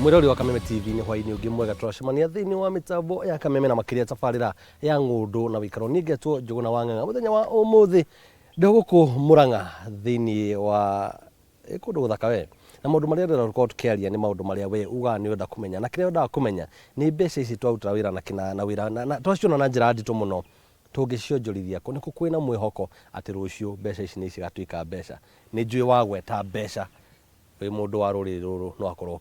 Mwĩrori wa Kameme TV, nĩ hwainĩ ũngĩ mwega tũracemania thĩinĩ wa mĩtambo ya Kameme na makĩria tabarĩra ya Ng'ũndũ na Wĩikaro. Niĩ ngetwo Njũgũna wa Ng'ang'a. Mũthenya wa ũmũthĩ ndĩ gũkũ Mũrang'a thĩinĩ wa kũndũ gũthaka we, na maũndũ marĩa ndĩrenda tũkorwo tũkĩaria nĩ maũndũ marĩa we ugaga nĩ ũrenda kũmenya, na kĩrĩa wendaga kũmenya nĩ mbeca ici twarutĩra wĩra na wĩra na twaciona na njĩra nditũ mũno, tũngĩcionjorithia kũ? Nĩkũ kwĩna mwĩhoko atĩ rũciũ mbeca ici nĩ cigatuĩka mbeca? Nĩ njũĩ wagweta mbeca wĩ mũndũ wa rũrĩrĩ rũrũ no akorwo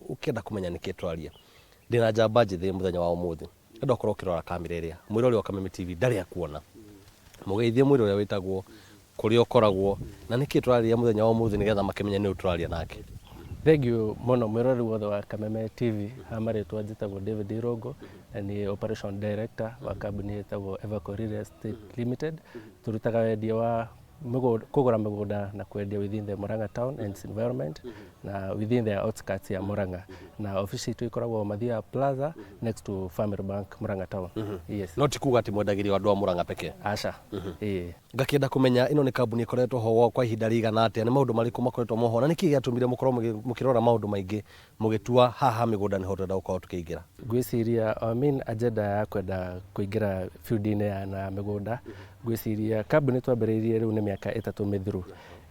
ũkĩenda kũmenya nĩkĩ tũraria. Ndĩna njamba njĩthĩ mũthenya wa ũmũthĩ. Ndĩrenda ũkorwo ũkĩrora kamera ĩrĩa. Mwĩrori wa Kameme TV ndarĩ akuona. Mũgeithie mwĩre ũrĩa wĩtagwo, kũrĩa ũkoragwo, na nĩkĩ tũrarĩria mũthenya wa ũmũthĩ nĩgetha makĩmenye nĩ ũ tũraria nake. Thengiũ mũno mwĩrori wothe wa Kameme TV. Ha marĩtwa njĩtagwo David Irũngũ na nĩ Operation Director wa kambuni ĩtagwo Everco Real Estate Limited. Tũrutaga wendia wa kũgũra mĩgũnda na kwendia within the Murang'a town and its environment na within the outskirts ya Murang'a, na ofici itũ ĩkoragwo Mathia Plaza, next to Family Bank, Murang'a town. Yes. No ti kuga atĩ mwendagĩrio andũ a Murang'a pekee? Aca. Ĩĩ. Ngakĩenda kũmenya ĩno nĩ kambuni ĩkoretwo ho kwa ihinda rĩigana atĩa, nĩ maũndũ marĩkũ makoretwo moho, na nĩkĩ gĩatũmire mũkorwo mũkĩrora maũndũ maingĩ mũgĩtua haha mĩgũnda nĩho tũrenda gũkorwo tũkĩingĩra? Ngwĩciria our main agenda ya kwenda kũingĩra field-inĩ ya na mĩgũnda, ngwĩciria kambuni twambĩrĩirie rĩu nĩ mĩaka 3 mĩthiru,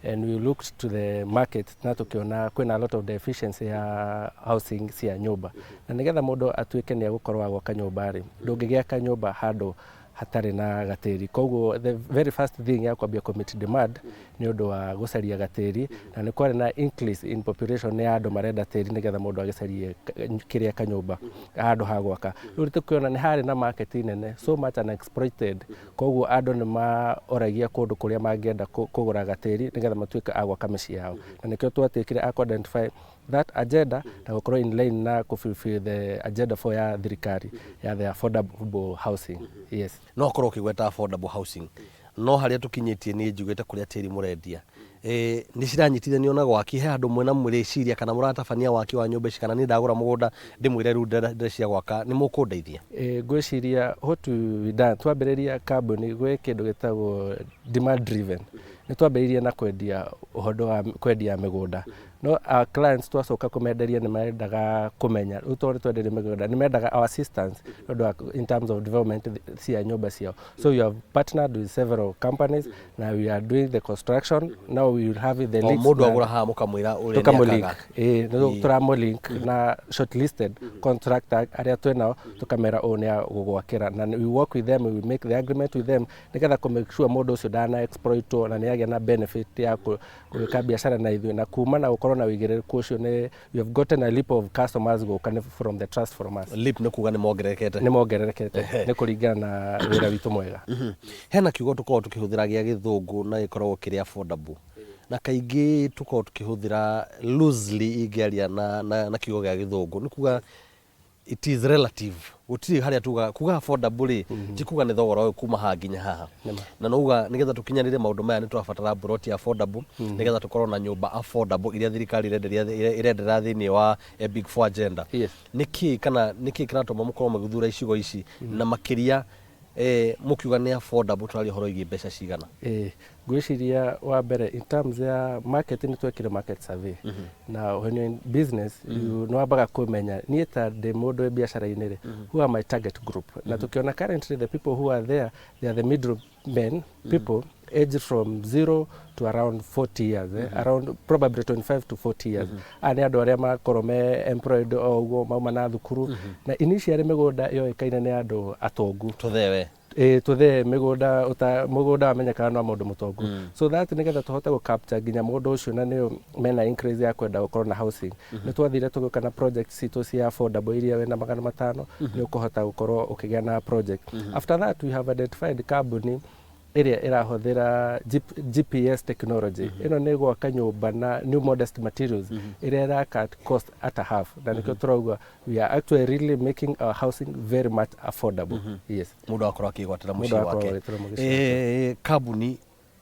and we looked to the market na tũkĩona kwĩna a lot of deficiency ya housing cia nyũmba, na nĩgetha mũndũ atuĩke nĩ egũkorwo wa gwaka nyũmba rĩ, ndũngĩgĩaka nyũmba handũ hatarĩ na gatĩri. Koguo the very first thing ya kwambia kũ meet demand nĩ ũndũ wa gũcaria gatĩri, na nĩ kwarĩ na increase in population ya andũ marenda tĩri nĩgetha mũndũ agĩcarie kĩrĩa kanyũmba handũ ha gwaka. Rĩu tũkĩona nĩ harĩ na market nene so much unexploited, koguo andũ nĩ maoragia kũndũ kũrĩa mangĩenda kũgũra gatĩri nĩgetha matuĩke a gwaka mĩciĩ yao, na nĩkĩo twatuĩkire a kũ identify that agenda na gũkorwo in line na kũ fulfill the agenda for ya thirikari ya the affordable housing. Yes. No ũkorwo ũkĩgweta affordable housing, no harĩa tũkinyĩtie niĩ njugĩte kũrĩa tĩri mũrendia nĩ ciranyitithanio na gwaki? He handũ mwena mũreciria kana mũratabania waki wa nyũmba ici, kana niĩ ndagũra mũgũnda ndĩmwĩre rĩu ndĩreciria gwaka, nĩ mũkũndeithia? Ngwĩciria what we done, twambĩrĩria kambuni gwĩ kĩndũ gĩtagwo demand driven. Nĩ twambĩrĩirie na kwendia ũhoro wa kwendia mĩgũnda, no our clients twacoka kũmenderia nĩ mendaga kũmenya rĩu tondũ twenderia mĩgũnda nĩ mendaga our assistance nĩ ũndũ wa in terms of development cia nyũmba ciao. So we have partnered with several companies na we are doing the construction. Now we will have the o links mũndũ na agũra haha mũkamwĩra ũrĩa nĩ tũkamũ-link akaga. Ĩĩ, nĩ tũramũ-link na shortlisted contractor arĩa twĩnao, tũkamera ũũ nĩ agũgwakĩra, na we work with them, we make the agreement with them nĩgetha kũ make sure mũndũ ũcio ndana exploitwo na nĩ agĩa na benefit ya gwĩka biacara na ithuĩ, na kuma na gũkorwo na ũigĩrĩrĩku ũcio nĩ we have gotten a leap of customers gũka nĩ from the trust from us. Leap nĩ kuga nĩ mongererekete? Nĩ mongererekete nĩ kũringana na wĩra witũ mwega. Hena kiugo tũkoragwo tũkĩhũthĩra gĩa Gĩthũngũ na gĩkoragwo kĩrĩ affordable, na kaingĩ tũkoragwo tũkĩhũthĩra loosely. Ingĩaria na kiugo gĩa Gĩthũngũ nĩ kuga it is relative. Gũtirĩ harĩa tuga kuga affordable rĩ, ti kuga nĩ thogora ũyũ kuma haha nginya haha. Na nouga nĩgetha tũkinyanĩre maũndũ maya nĩ tũrabatara mburoti affordable, nĩgetha tũkorwo na nyũmba affordable iria thirikari ĩrenderera thĩinĩ wa Big Four agenda. Nĩkĩ kana nĩkĩ kĩratũma mũkorwo mũgĩthura icigo ici, na makĩria mũkiuga nĩ affordable tũraria ũhoro wĩgiĩ mbeca cigana? Ĩĩ, ngwĩciria wa mbere in terms ya market nĩ twekire market survey, na when you're in business you nĩ wambaga kũmenya niĩ ta ndĩ mũndũ wĩ biacara-inĩ rĩ, who are my target group? Na tũkĩona currently the people who are there, they are the middle men, people aged from 0 to around 40 years, around probably 25 to 40 years. Aya nĩ andũ arĩa makorwo me employed o ũguo mauma na thukuru, na initially mĩgũnda yoĩkaine nĩ andũ atongu. Tũthewe. Ĩĩ, tũthee mĩgũnda ũta mũgũnda wamenyekaga no mũndũ mũtongu. So that nĩgetha tũhote gũ capture nginya mũndũ ũcio na nĩo mena increase ya kwenda gũkorwo na housing, nĩ twathire tũgĩũka na project citũ cia affordable iria wĩna 500 nĩ ũkũhota gũkorwo ũkĩgĩa na project. After that we have identified kambuni ĩrĩa ĩrahũthĩra GPS technology. Ĩno nĩ gwaka nyũmba na new modest materials ĩrĩa ĩra cut cost at a half, na nĩkĩo tũrauga we are actually really making our housing very much affordable. Yes. Mũndũ akorwo akĩgwatĩra Mũndũ mũciĩ akorwo wake. agĩtĩra mũciĩ wake. Kambuni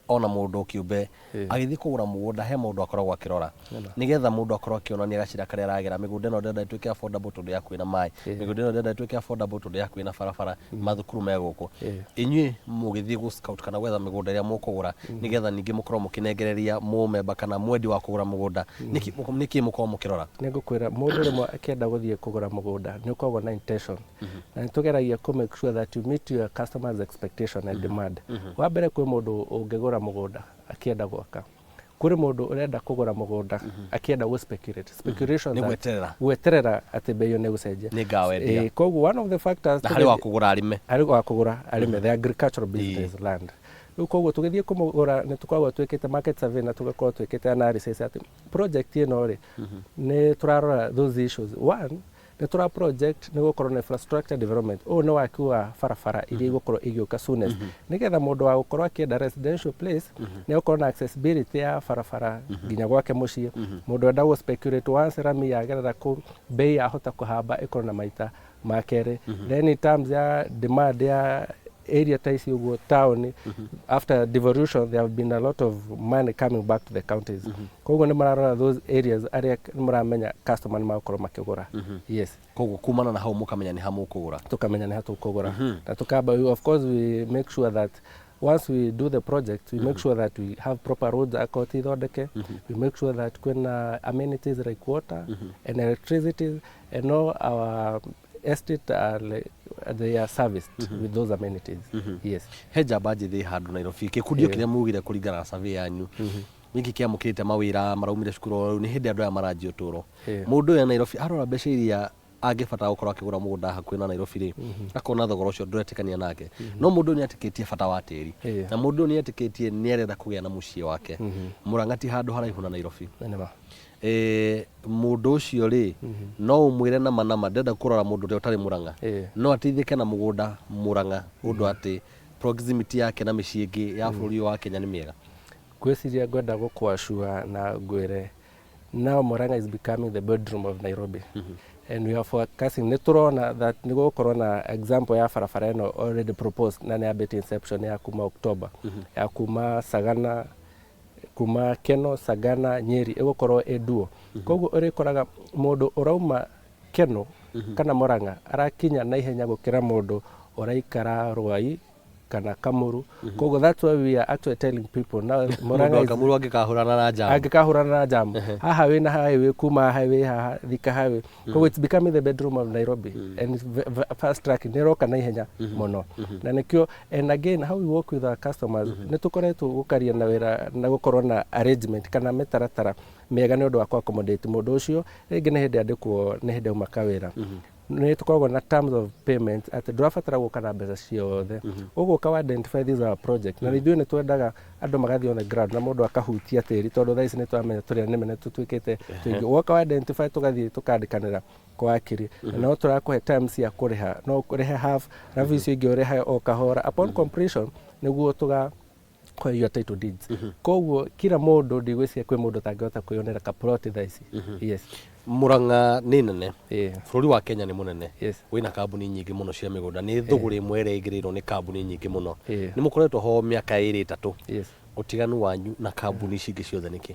Ona mũndũ kĩũmbe agĩthiĩ kũgũra mũgũnda, he maũndũ akoragwo akĩrora nĩgetha mũndũ akorwo akĩonania gacĩra karĩa aragera. Mĩgũnda ĩno ndĩrenda ĩtuĩke affordable tondũ ya kwĩna maĩ, mĩgũnda ĩno ndĩrenda ĩtuĩke affordable tondũ ya kwĩna barabara, mathukuru me gũkũ. Inyuĩ mũgĩthiĩ gũ scout kana gwetha mĩgũnda ĩrĩa mũkũgũra, nĩgetha ningĩ mũkorwo mũkĩnengereria mũmemba kana mwendi wa kũgũra mũgũnda, nĩkĩ mũkorwo mũkĩrora? Nĩ ngũkwĩra, mũndũ rĩmwe akĩenda gũthiĩ kũgũra mũgũnda nĩ ũkoragwo na intention, na nĩ tũgeragia kũ make sure that you meet your customers' expectation and demand. Wa mbere, kwĩ mũndũ ũngĩgũra mũgũnda akĩenda gwaka, kũrĩ mũndũ ũrenda kũgũra mũgũnda akĩenda gũ speculate, speculation Nĩ that- gweterera. Gweterera atĩ bei ĩyo nĩ ĩgũcenjia. Nĩ ngawendia. Koguo one of the factors Na harĩ wa kũgũra arĩme. Harĩ wa kũgũra arĩme, the agricultural business land. Rĩu koguo tũgĩthiĩ kũmũgũra, nĩ tũkoragwo twĩkĩte market survey na tũgakorwo twĩkĩte analysis atĩ project ĩno rĩ, nĩ tũrarora those issues. One, nĩ tũra project nĩ gũkorwo na infrastructure development, ũyũ nĩ waki wa barabara iria igũkorwo igĩũka soonest, nĩgetha mũndũ wa gũkorwo akĩenda residential place nĩ gũkorwo na accessibility ya barabara nginya gwake mũciĩ. Mũndũ enda gũ speculate, once rami yagerera kũu, bei yahota kũhamba ĩkorwo na maita ma kerĩ. Then in terms ya demand ya area ta ici ũguo town, after devolution there have been a lot of money coming back to the counties. Koguo nĩ mararora those areas arĩa nĩ maramenya customer nĩ magũkorwo makĩgũra, yes. Koguo kumana na hau mũkamenya nĩ ha mũkũgũra. Tukamenya nĩ ha tũkũgũra, na tukamba, of course we make sure that once we do the project, we make sure that we have proper roads akorwo ti thondeke, we make sure that kwĩna amenities like water and electricity, and all our estate are like, they are serviced with those amenities, yes. He njamba njĩthĩ handũ Nairobi, gĩkundi kĩrĩa mugire kũringana na survey yanyu gĩkĩ kĩamũkĩrĩte mawĩra, maraumire cukuru o rĩu, nĩ hĩndĩ andũ aya maranjia ũtũro. Mũndũ ũyũ e Nairobi arora mbeca iria angĩbatara gũkorwo akĩgũra mũgũnda hakuhĩ na Nairobi rĩ, akona thogora ũcio ndũretĩkania nake, no mũndũ ũyũ nĩ etĩkĩtie bata wa tĩri, na mũndũ ũyũ nĩ etĩkĩtie nĩ arenda kũgĩa na mũciĩ wake Mũrang'a, ti handũ haraihu na Nairobi. Nĩ ma. Mũndũ ũcio rĩ, no ũmwĩre nama nama ndenda kũrora mũndũ ũrĩa ũtarĩ Mũrang'a, no ateithĩke na mũgũnda Mũrang'a, ũndũ atĩ proximity yake na mĩciĩ ĩngĩ ya bũrũri ũyũ wa Kenya nĩ mĩega? Ngwĩciria ngwenda gũkwacua na ngwĩre now Murang'a is becoming the bedroom of Nairobi, and we are forecasting, nĩ tũrona that nĩ gũgũkorwo na example ya barabara ĩno already proposed na nĩ yambĩtie inception ya kuma October, ya kuma Sagana, kuma Keno, Sagana, Nyeri, ĩgũkorwo ĩ duo. Koguo ũrĩkoraga mũndũ ũrauma Keno kana Murang'a arakinya na ihenya gũkĩra mũndũ ũraikara Ruai kana Kamuru. Koguo that's why we are actually telling people now Mũndũ Murang'a wa is Kamuru angĩkahũrana na jam. Angĩkahũrana na jam haha wĩna highway, kuma highway haha Thika highway. Koguo it's becoming the bedroom of Nairobi, and it's fast track, nĩ ĩroka na ihenya mũno. Na nĩkĩo, and again, how we work with our customers, nĩ tũkoretwo gũkaria na wĩra na gũkorwo na arrangement kana mĩtaratara mĩega nĩ ũndũ wa kũ accommodate mũndũ ũcio. Rĩngĩ nĩ hĩndĩ andĩkwo, nĩ hĩndĩ auma kawĩra, nĩ tũkoragwo na terms of payment atĩ ndũrabatara gũka na mbeca ciothe, ũgũka wa identify this is our project. Na ithuĩ nĩ twendaga andũ magathiĩ on the ground na mũndũ akahutia tĩri, tondũ thaa ici nĩ tũramenya tũrĩa nĩme nĩ tũtuĩkĩte tũingĩ. Woka wa identify, tũgathiĩ tũkandĩkanĩra kwa wakiri, na no tũrakũhe terms cia kũrĩha, no ũrĩhe half arabu icio ingĩ ũrĩhe o kahora upon completion, nĩguo tũga kũhe your title deeds. Koguo kila mũndũ, ndigwĩciria kwĩ mũndũ ũtangĩhota kwĩyonera kaploti thaa ici, yes. Murang'a nĩ nene, bũrũri wa Kenya nĩ mũnene, wĩna kambuni nyingĩ mũno cia mĩgũnda, nĩ thũgũrĩ ĩmwe ĩrĩa ĩingĩrĩirwo nĩ kambuni nyingĩ mũno. Nĩ mũkoretwo ho mĩaka ĩrĩ ĩtatũ. Ũtiganu wanyu na kambuni ici ingĩ ciothe nĩkĩ?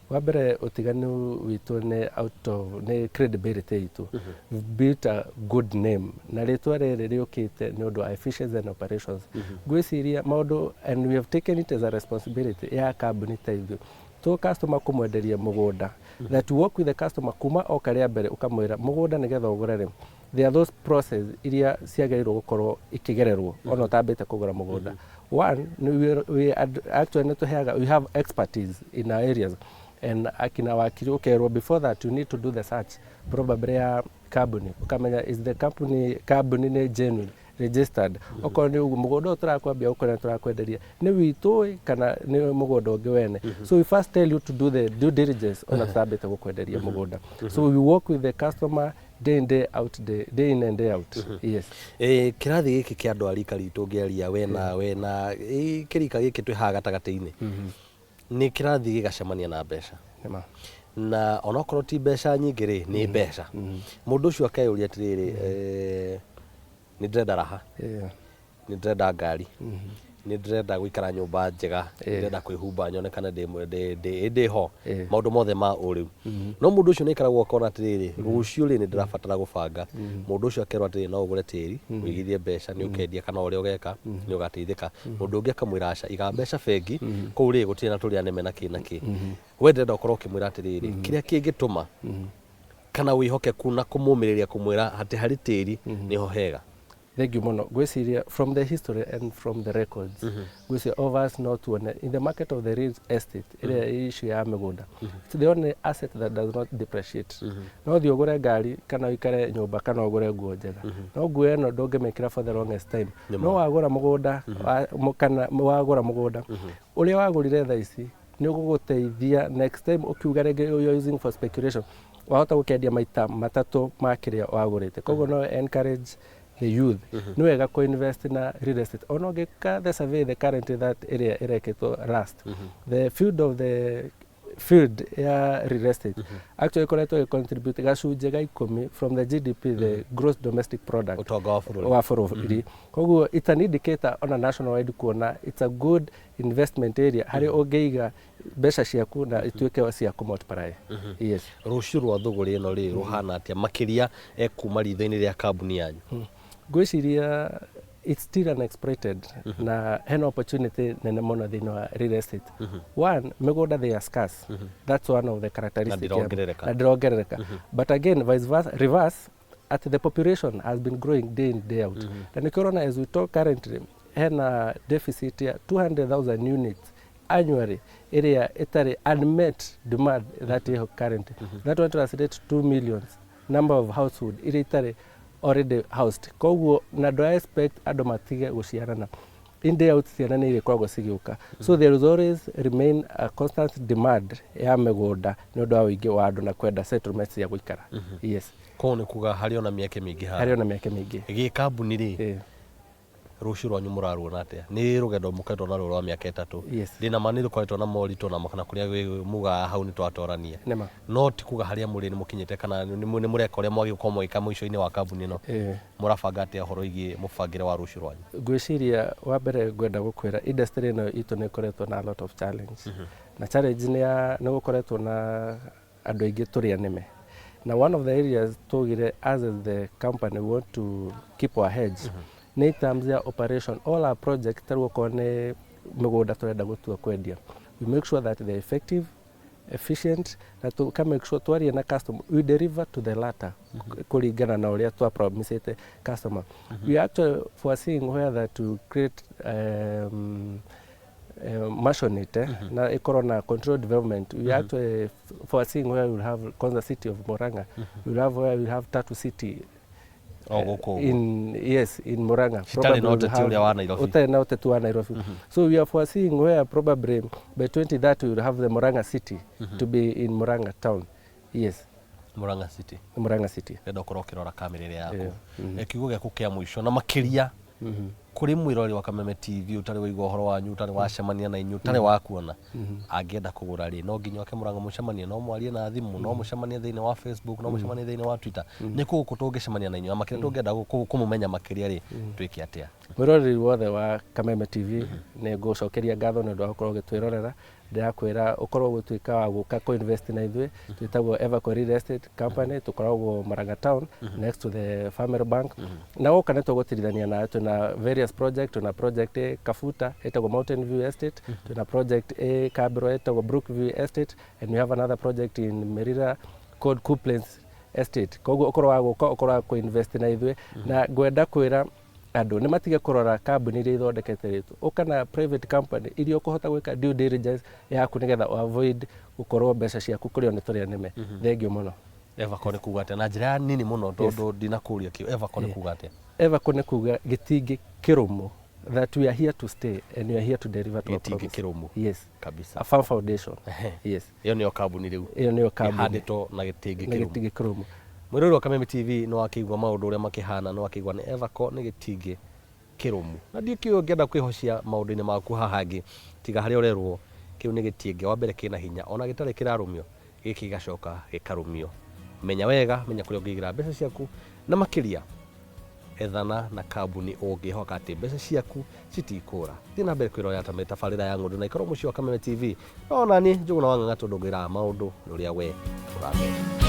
Wa mbere, ũtiganu witũ nĩ out of nĩ credibility itũ. We've built a good name, na rĩtwa rĩrĩ rĩũkĩte nĩ ũndũ wa efficiency and operations, ngwĩciria maũndũ, and we have taken it as a responsibility ya kambuni ta ithuĩ tũ customer kũmwenderia mũgũnda, that we work with the customer kuma oka rĩa mbere, ũkamwĩra mũgũnda nĩgetha ũgũre rĩ, there are those process iria ciagĩrĩirwo gũkorwo ikĩgererwo ona ũtambĩte kũgũra mũgũnda. One, nĩ we actually nĩ tũheaga, we have expertise in our areas and akina wakiri, ũkerwo before that you need to do the search probably ya kambuni, ũkamenya is the company, kambuni nĩ genuine registered, okorwo nĩ ũguo mũgũnda ũyũ tũrakwambia gũkorwo tũrakwenderia nĩ witũ ĩ, kana nĩ mũgũnda ũngĩ wene. So we first tell you to do the due diligence ona tutambĩte gũkwenderia mũgũnda. So we work with the customer day in day out, day in and day out, yes. Kĩrathi gĩkĩ kĩa andũ a rika ritũ, ngĩaria we nawe na kĩrika gĩkĩ twĩ haha gatagatĩ-inĩ, nĩ kĩrathi gĩgacemania na mbeca. Nĩma. Na onokorwo ti mbeca nyingĩ rĩ, nĩ mbeca. Mũndũ ũcio akeyũria atĩrĩrĩ, nĩ ndĩrenda raha, nĩ ndĩrenda ngari, Nĩ ndĩrenda gũikara nyũmba njega, ndĩrenda kwĩhumba nyonekane ndĩ ho maũndũ mothe ma ũrĩu. No mũndũ ũcio nĩ aikaragwo akona atĩrĩrĩ, rũciũ rĩ, nĩ ndĩrabatara gũbanga. Mũndũ ũcio akerwo atĩrĩrĩ, no ũgũre tĩri, ũigithie mbeca, nĩ ũkendia kana ũrĩa ũgeka nĩ ũgateithĩka. Mũndũ ũngĩ akamwĩra aca, iga mbeca bengi, kũu rĩ, gũtirĩ na tũrĩa nĩme na kĩ na kĩ. We ndĩrenda ũkorwo ũkĩmwĩra atĩrĩrĩ, kĩrĩa kĩngĩtũma kana wĩhokeku na kũmũmĩrĩria kũmwĩra atĩ harĩ tĩri nĩho hega. Thank you mũno. Ngwĩciria from the history and from the records, ngwĩciria of us no tuone in the market of the real estate, ĩrĩa issue ya mĩgũnda, it's the only asset that does not depreciate. No thiĩ ũgũre ngari kana ũikare nyũmba kana ũgũre nguo njega, no nguo ĩno ndũngĩmĩkĩra for the longest time. No wagũra mũgũnda kana wagũra mũgũnda ũrĩa wagũrire thaa ici, nĩ ũgũgũteithia next time ũkiuga rĩngĩ you're using for speculation, wahota gũkendia maita matatũ ma kĩrĩa wagũrĩte. Koguo no encourage the youth, nĩ wega kũ invest na real estate. Ona ũngĩka the survey, the current that ĩrĩa ĩrekĩtwo last, the field of the field ya real estate actually ĩkoretwo ĩ contribute gacunjĩ ga 10 from the GDP, the gross domestic product, ũtonga wa bũrũri. Wa bũrũri. Koguo it's an indicator ona national wide kuona it's a good investment area harĩa ũngĩiga mbeca ciaku na ituĩke cia kũ multiply. Yes. Rũciũ rwa thũgũrĩ ĩno rĩ, rũhana atĩa makĩria kuma ritho-inĩ rĩa kambuni yanyu? Ngwĩciria it's still unexploited na hena opportunity nene mũno thĩinĩ wa real estate. One, mĩgũnda, they are scarce. That's one of the characteristics. Na ndĩrongerereka. Na ndĩrongerereka. But again, vice versa, reverse at the population has been growing day in, day out, na nĩkĩo ũrona as we talk currently hena deficit ya 200,000 units annually ĩrĩa ĩtarĩ unmet demand that ĩho currently. That one translate 2 millions number of household iria itarĩ already housed. Koguo na ndå expect andũ matige gũciarana, in day out ciana nĩ irĩkoragwo cigĩũka, so there is always remain a constant demand ya mĩgũnda nĩ ũndũ wa ũingĩ wa andũ na kwenda settlements cia gũikara. Yes. Koguo nĩ kuga harĩ ona mĩeke mĩingĩ haha. Harĩ ona mĩeke mĩingĩ. Gĩ kambuni rĩ, rũciũ rwanyu mũraruona atĩa? Nĩ rũgendo mũkoretwo naruo rwa mĩaka 3. Ndĩna ma nĩ rũkoretwo na moritũ na kana kũrĩa mugaga hau nĩ twatorania, nĩma no ti kuga harĩa mũrĩ nĩ mũkinyĩte kana nĩ mũreka ũrĩa mwagĩrĩirwo gũkorwo mũgĩka mũico-inĩ wa kambuni ĩno. Mũrabanga atĩa ũhoro wĩgiĩ mũbangĩre wa rũciũ rwanyu? Ngwĩciria wa mbere ngwenda gũkwĩra industry ĩno itũ nĩ ĩkoretwo na a lot of challenge, na challenge nĩ ya nĩ gũkoretwo na andũ aingĩ tũrĩ anĩme, na one of the areas tugire as the company we want to keep our heads nĩ in terms ya operation. All our project, tarĩu okorwo nĩ mĩgũnda tũrenda gũtua kwendia, we make sure that they are effective, efficient, na tuka make sure twaria na customer, we deliver to the latter kũringana na ũrĩa twa promisete customer. We are actually foreseeing where that to create maisonette na ĩkorwo na controlled development. We are actually foreseeing where we will have Kwanza city of Murang'a, we will have where we will have Tatu City. O gũkũ ũguo. In, yes, in Murang'a. Citarĩ na Probably we'll ũteti ũrĩa wa Nairobi. Ũtarĩ na ũteti wa Nairobi. So we are foreseeing where probably by 2030 we will have the Murang'a city to be in Murang'a town. Yes. Murang'a City. Murang'a City. Ndĩrenda ũkorwo ũkĩrora kamera ĩrĩa yaku. Yeah. Kiugo gĩaku kĩa mũico na makĩria kũrĩ mwĩrori wa Kameme TV ũtarĩ waigua ũhoro wanyu, ũtarĩ wacemania na inyuĩ, ũtarĩ wakuona, angĩenda kũgũra rĩ, no nginya oke Mũrang'a mũcemanie, no mwarie na thimũ, no mũcemanie thĩinĩ wa Facebook, no mũcemanie thĩinĩ wa Twitter, nĩ kũ gũkũ tũngĩcemania na inyuĩ? Na makĩria tũngĩenda kũmũmenya makĩria rĩ, twĩke atĩa? Mwĩroreri wothe wa Kameme TV, nĩ ngũcokeria ngatho nĩ ũndũ wa gũkorwo ũgĩtwĩrorera. Ndĩrakwĩra ũkorwo gũtuĩka wa gũka kũ-invest na ithuĩ. Twĩtagwo Everco Real Estate Company, tũkoragwo Murang'a town next to the Family Bank, na woka nĩ tũgũtirithania nawe. Twĩna various project. Twĩna project ĩ Kabuta ĩtagwo Mountain View Estate, twĩna project ĩ Kabro ĩtagwo Brookview Estate, and we have another project in Merira called Cool Plains Estate. Koguo ũkorwo wa gũka, ũkorwo wa kũ-invest na ithuĩ, na ngwenda kwĩra andũ nĩ matige kũrora kambuni iria ithondekete rĩtwa, ũka na private company iria ũkũhota gwĩka due diligence yaku nĩgetha ũ avoid gũkorwo mbeca ciaku kũrĩo nĩ tũrĩa nĩme. Thengiũ mũno. Everco nĩ kuga atĩa na njĩra ya nini mũno, tondũ ndinakũria kĩo? Everco nĩ kuga atĩa? Everco nĩ kuga gĩtingĩ kĩrũmu, that we are here to stay and we are here to deliver to our Gĩtingĩ promise. kĩrũmu. Yes. Kabisa. A firm foundation. Yes. Ĩyo nĩyo kambuni rĩu. Ĩyo nĩyo kambuni. Ĩhandĩtwo na gĩtingĩ Na kĩrũmu. gĩtingĩ kĩrũmu. Mwĩrori wa Kameme TV, nĩ wakĩigua maũndũ ũrĩa makĩhana, nĩ wakĩigua nĩ Everco nĩ gĩtingĩ kĩrũmu, na ndikĩũĩ ũngĩenda kwĩhocia maũndũ-inĩ maku haha hangĩ tiga harĩa ũrerwo kĩu nĩ gĩtingĩ wa mbere kĩna hinya, ona gĩtarĩ kĩrarũmio gĩkĩ gĩgacoka gĩkarũmio. Menya wega, menya kũrĩa ũngĩigĩra mbeca ciaku, na makĩria Ethana na kambuni ũngĩhoka atĩ mbeca ciaku citikũra. Thiĩ na mbere kwĩrorera tabarĩra ya Ng'ũndũ na ikorwo mũciĩ wa Kameme TV. No nani Njũgũna wa Ng'ang'a tondũ ngwĩraga maũndũ ũrĩa we ũramera.